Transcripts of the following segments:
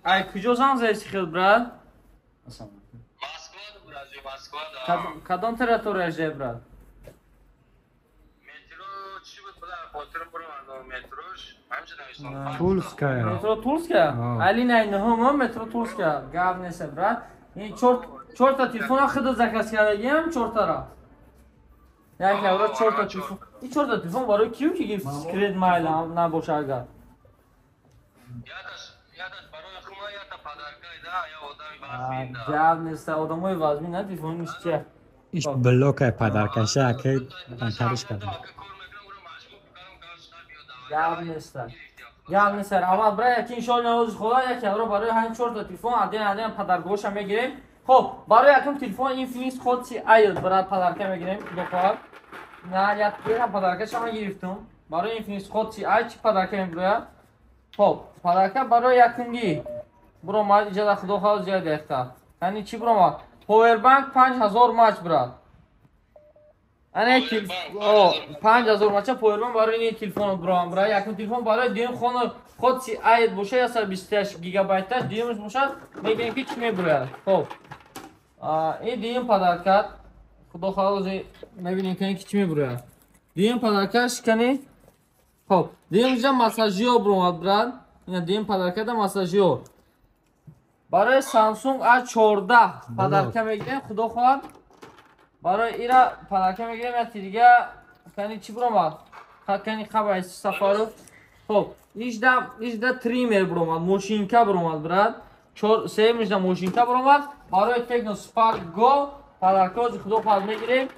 Ай куҷо занг задаси хел, брат? Москва, брази, Москва, да. Кадом территорияш де, брат? Метро чӣ буд, бля, хотирам буромад метрош. Ҳамча навиштам. Тульская. Метро Тульская? А. Ай линияи нуҳум, метро Тульская. Гап нест, брат. Ин чорта телефона худо заказ кардагиам, чортара. Як евро чорта телефон. Ин чорта телефон барои кию ки гирифт, секрет майла набоша агар. Яташ барои хума, ята подаркай, да, я одами вазмин, да. Гап нест, одамои вазмин на телефон ништя. Иш блокай подаркаша ки танкариш кардам. Гап нест. Гап нест. Аввал, брат, яки иншоалло навози худо як евро барои ҳамин чорта телефон аден аден подаркоша мегирем. Хоб, барои якум телефон Infinix Hot C8, брат, подарка мегирем, худо хоҳад. На, як ира подаркаша ман гирифтум. Барои Infinix Hot C8 чӣ подарка мебирояд? Хоб, подарка барои якумгӣ буромад иҷада, худо хоҳад, зиёд дақиқа. Яъне чӣ буромад? Powerbank 5000 мач, брат. Ана 5000 мача powerbank барои ин телефон буромад, брат. Якум телефон барои дуюм хона Hot C8 боша, 128 гигабайташ дуюмаш бошад, мебинем ки чӣ мебирояд. Хоб. Ин дуюм подарка. Худо хоҳад, мебинем ки чӣ мебирояд. Дуюм подаркаш кани? Хоб, дуюм ҷа массажёр буромад, брат. Ина дуюм подаркада массажёр. Барои Samsung A14 подарка мегирем, худо хоҳад. Барои ира подарка мегирем, яки дига кани чӣ буромад? Кани хабай Сафаров. Хоб, ижда триммер буромад, мошинка буромад, брат. Чор сеюмишда мошинка буромад. Барои Tecno Spark Go подарка ози худо хоҳад мегирем.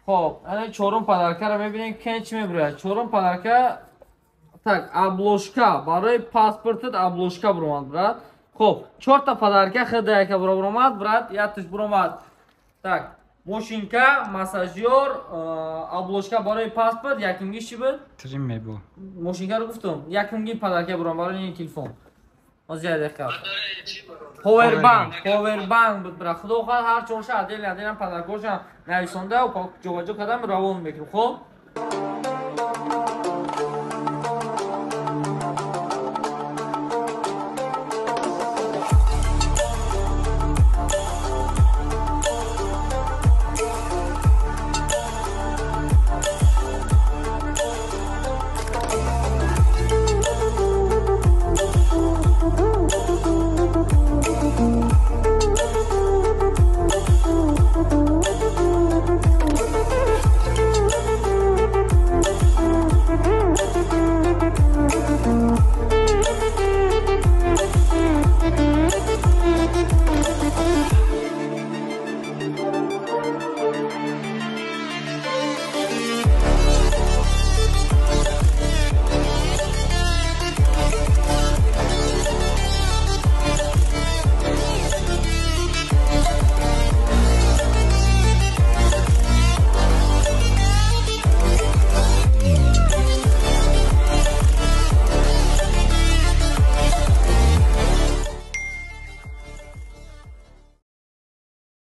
Хоб, ана чорум подаркаро мебинем, кен чӣ мебирояд. Чорум подарка, так, обложка барои паспортат, обложка буромад, брат. Хоб, чорта подарка хда яка буромад, брат, якташ буромад. Так, мошинка, массажёр, обложка барои паспорт, якумгиш чӣ буд? Триммер бу. Мошинкаро гуфтум. Якумги подарка буром барои ин телефон. Ҳозир як дақиқа. Powerbank, powerbank буд, брат. Худо хоҳад, ҳар чорша отдельно отдельно подаркоша нависонда ҷобаҷо кардам, равон мекунем. Хоб?